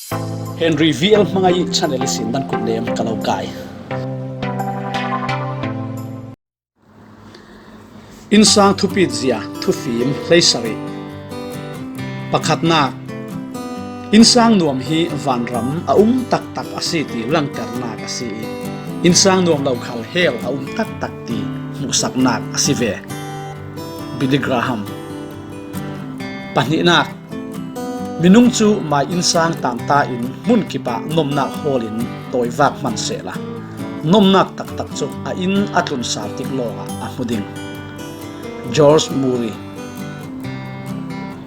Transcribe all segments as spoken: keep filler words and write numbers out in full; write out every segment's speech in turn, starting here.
Henry V L Hmangai channel ihsin nan kut nem ka lo kai. Innsang thupit zia thufim hleisarih. Pakhatnak, innsang nuam hi vanram a um taktak a si ti langternak a si i, innsang nuam lo khal hell a um taktak ti hmuhsaknak a si ve. Billy Graham. Pahnihnak, minung cu mai innsang tanta in hmun kipah nomnak hawl in tawivak hman sehla, nomnak taktak cu a inn a tlun sal tik lawngah a hmu ding. George Murray.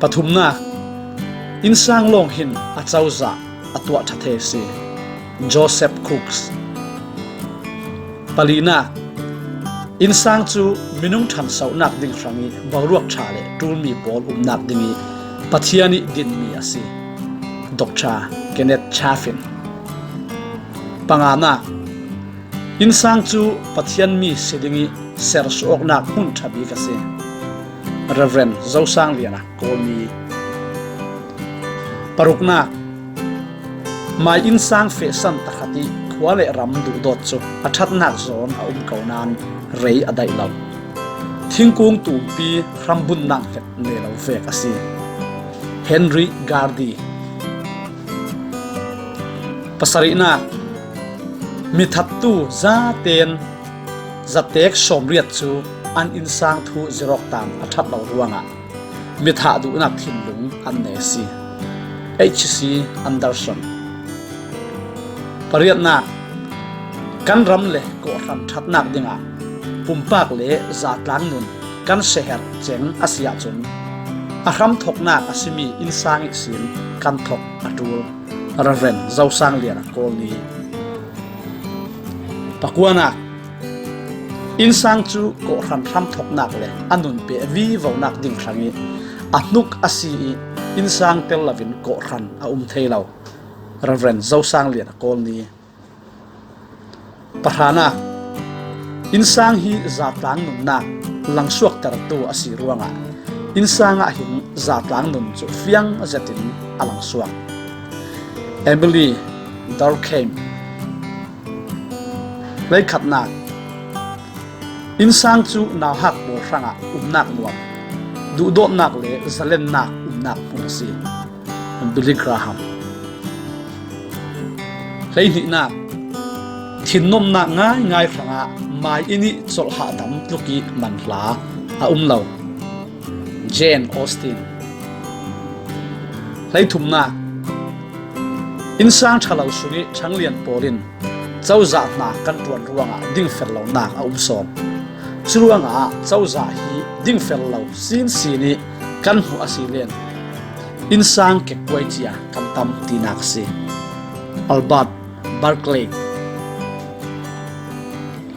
Pathumnak, innsang lawng hin a cozah a tuah ṭha thei a si. Joseph Cooks. Palinak, innsang cu minung ṭhansohnak ding hrang i boruak ṭha le ṭulmi pawl umnak ding i Pathian i dinmi a si. Doctor Kenneth Chaffin. Panganak, innsang cu Pathian mi si ding i sersuh awknak hmun ṭha bik a si. Reverend Zosang Liana Kawlni. Paruknak, mai innsang fehsan takhat i khua le ram duhdawt cu a ṭhatnak zawn a um ko nain rei a daih lo. Thingkung tumpi hrambunnak hnget ne lo vek a si. Henry Gardy. Pasarihnak, mithattu zaten zatek sawmriat cu an innsang thu zirawk tang a ṭhat lo ruangah mithah duhnak thinlung an nei a si. H C Anderson. Pariatnak, kan ram le kawhhran ṭhatnak dingah pumpak le zatlang nun kan seher ceng a si ahcun a hramthoknak a simi innsang ihsin kan thok a ṭul. Reverend Zosang Liana Kawlni. Pakuanak, innsang cu kawhhran hramthoknak le a nun peh vivonak ding hrang i a hnuk a si i innsang tel loin kawhhran a um thei lo. Reverend Zosang Liana Kawlni. Pahranak, innsang hi zatlang nunnak langsuaktertu a si ruangah innsang ah hin zatlang nun cu fiang zetin a langsuak. Emily Durkheim. Hleikhatnak, innsang cu nauhak pawl hrangah umnak nuam, duhdawtnak le zalennak umnak hmun a si. Billy Graham. Hleihnihnak, thinnomnak ngaingai hrangah mai inn i colh hahdam tluk i man hla a um lo. Jane Austen. Hleithumnak, innsang ṭhalo sung i ṭhanglian pawl in cozah hna kan ṭuan ruangah dingfel lonak a um sawn. Curuangah cozah hi dingfel lo sinsin i kan hmuh a si len innsang kekkuai cia kan tam tinak a si. Albert Barclay.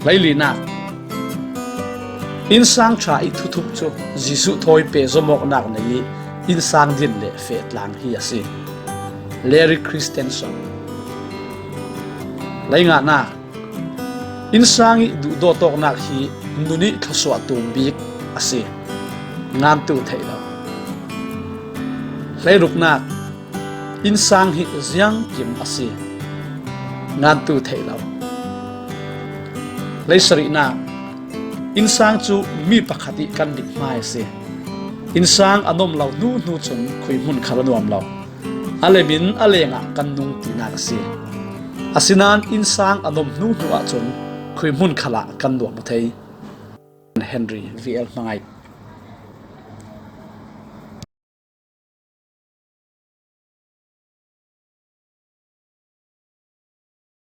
Hleilinak, innsang ṭha i thuthup cu Jesuh thawi pehzom awknak nei i innsang din le fehtlang hi a si. Larry Christensen. Hleinganak, innsang i duhdawt awknak hi nun i thluasuah tum bik a si. Ngantu theih lo. Hleiruknak, innsang hi ziangkim a si. Ngantu theih lo. Hleisarihnak, innsang cu mi pakhat i kan mithmai a si. Innsang a nom lo hnu hnu cun khuihmun khal a nuam lo. A lemin a lengah kan nung tinak a si. Asinain innsang a nom hnu hnu ahcun khuihmun khalah kan nuam u thei. Henry V L Hmangai.